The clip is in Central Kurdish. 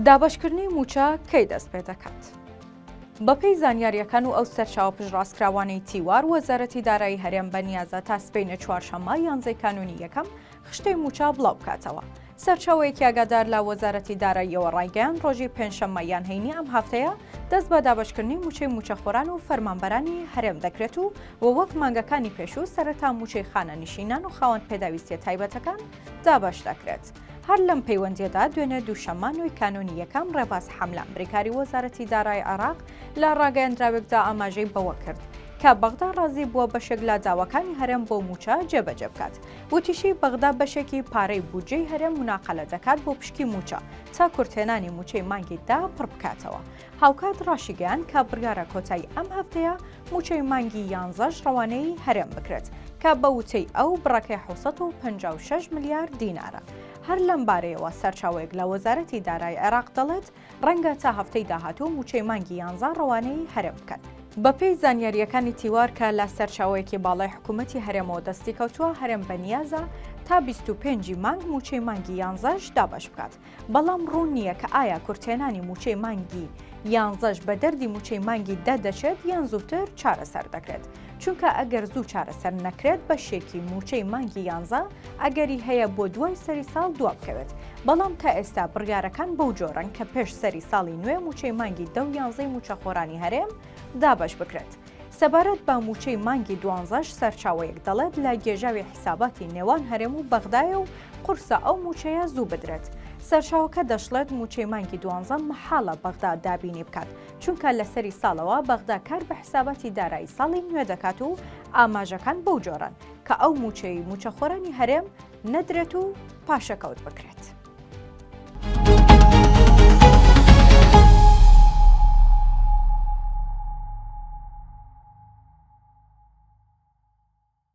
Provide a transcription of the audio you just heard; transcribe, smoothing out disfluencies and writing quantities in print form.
دابەشکردنی مووچە کەی دەست پێدەکات؟ بەپێی زانیارییەکان و ئەو سەرچاوە پشتڕاستکراوانەی تیوار، وەزارەتی دارایی هەرێم بەنیازە تا سبەینێ چوارشەممە یانزەی کانوونی یەکەم خشتەی مووچە بڵاو بکاتەوە. سەرچاوەیەکی ئاگادار لە وەزارەتی داراییەوە ڕایگەیاند، ڕۆژی پێنجشەممە یان هەینی ئەم هەفتەیە دەست بە دابەشکردنی مووچەی مووچەخۆران و فەرمانبەرانی هەرێم دەکرێت و و وەک مانگەکانی پێشوو سەرەتا مووچەی خانەنشینان و خاوەن پێداویستییە تایبەتەکان دابەش دەکرێت. هەر لەم پەیوەندییەدا دوێنێ دووشەممە نۆی کانوونی یەکەم ڕێباز حەملان بریکاری وەزارەتی دارایی عێراق لە ڕاگەیەندراوێکدا ئاماژەی بەوە کرد کە بەغدا ڕازی بووە بەشێک لە داواکانی هەرێم بۆ مووچە جێبەجێ بکات. وتیشی، بەغدا بەشێکی پارەی بودجەی هەرێم موناقەلە دەکات بۆ پشکی مووچە تا کورتهێنانی مووچەی مانگی دە پڕبکاتەوە. هاوکات ڕاشیگەیاند کە بڕیارە کۆتایی ئەم هەفتەیە مووچەی مانگی یانزەش ڕەوانەی هەرێم بکرێت کە بە وتەی ئەو بڕەکەی 756 ملیار دینارە. هەر لەم بارەیەوە سەرچاوەیەک لە وەزارەتی دارایی عێراق دەڵێت، ڕەنگە تا هەفتەی داهاتوو مووچەی مانگی یانزە ڕەوانەی هەرێم بکەن. بەپێی زانیارییەکانی تیوار کە لە سەرچاوەیەکی باڵای حکوومەتی هەرێمەوە دەستی کەوتووە، هەرێم بەنیازە تا 25 ی مانگ مووچەی مانگی یانزەش دابەش بکات. بەڵام ڕوون نییە کە ئایا کورتهێنانی مووچەی مانگی یانزەش بە دەردی مووچەی مانگی دە دەچێت یان زووتر چارەسەر دەکرێت، چونکە ئەگەر زوو چارەسەر نەکرێت بەشێکی مووچەی مانگی یانزە ئەگەری هەیە بۆ دوای سەری ساڵ دوابکەوێت، بەڵام تا ئێستا بڕیارەکان بەو جۆرەن کە پێش سەری ساڵی نوێ مووچەی مانگی دە و یانزەی مووچەخۆرانی هەرێم دابەش بکرێت. سەبارەت بە مووچەی مانگی دوانزەش سەرچاوەیەک دەڵێت لە گێژاوی حیساباتی نێوان هەرێم و بەغدایە و قورسە ئەو مووچەیە زوو بدرێت. سەرچاوەکە دەشڵێت مووچەی مانگی دوانزە مەحاڵە بەغدا دابینی بکات، چونکە لە سەری ساڵەوە بەغدا کار بە حیساباتی دارایی ساڵی نوێ دەکات و ئاماژەکان بەو جۆرەن کە ئەو مووچەی مووچەخۆرانی هەرێم نەدرێت و پاشەکەوت بکرێت.